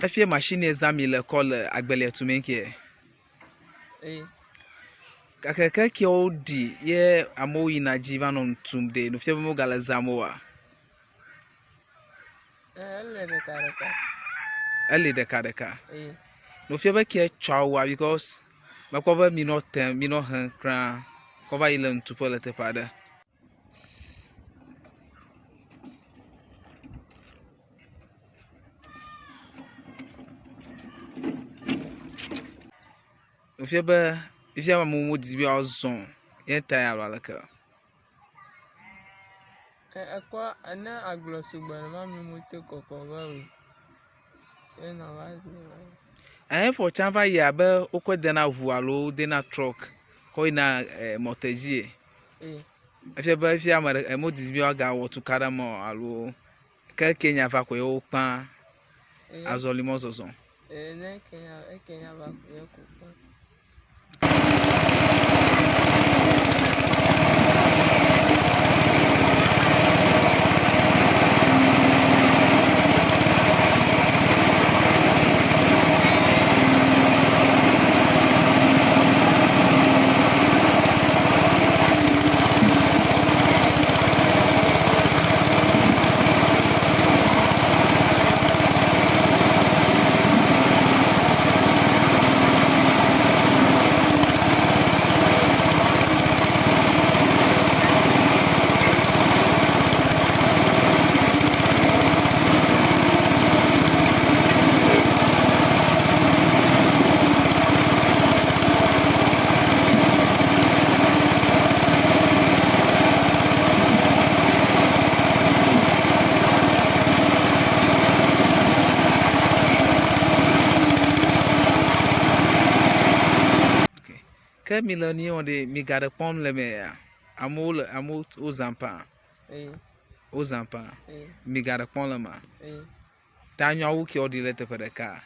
Efie mashini zã mi le kɔ le agbelia tumee ŋkeɛ? Ee. Gake ke kewo ɖi ye amewo yina dzi va nɔ nu tum ɖe, nu fia be wogale zãm oa? Ee, ele ɖeka ɖeka. Eli ɖeka ɖeka. Ee. Nu fia be ke tsɔ awua because mekpɔ be mi nɔ tem, mi nɔ hem kura kɔ va yi le nutuƒe le teƒe aɖe. Wòfia be fifia amewo medi be yewoazɔ ye ta alo aleke? Ekpɔ ne agblɔ sugbɔ ne ma mi te kɔkɔ va o. Ye nɔ va Efɔ tsã va yi abe wokɔe dena ʋu alo wodena trɔk kɔ yina mɔte dzie. Efia be fifia ame ɖe medi be woagawɔ tukaɖa ma o alo ke Kenya va koe wokpã azɔlimɔzɔzɔ. Ne Kenya, Kenya va koe ko kpã. Ke mi le nu wɔm ɖe, mi ga ɖe kpɔm le mea? Amewo le amewo wozã paa. Wozã paa. Mi ga ɖe kpɔm le mea? Ta nyawo kewo ɖi ɖe teƒe ɖeka.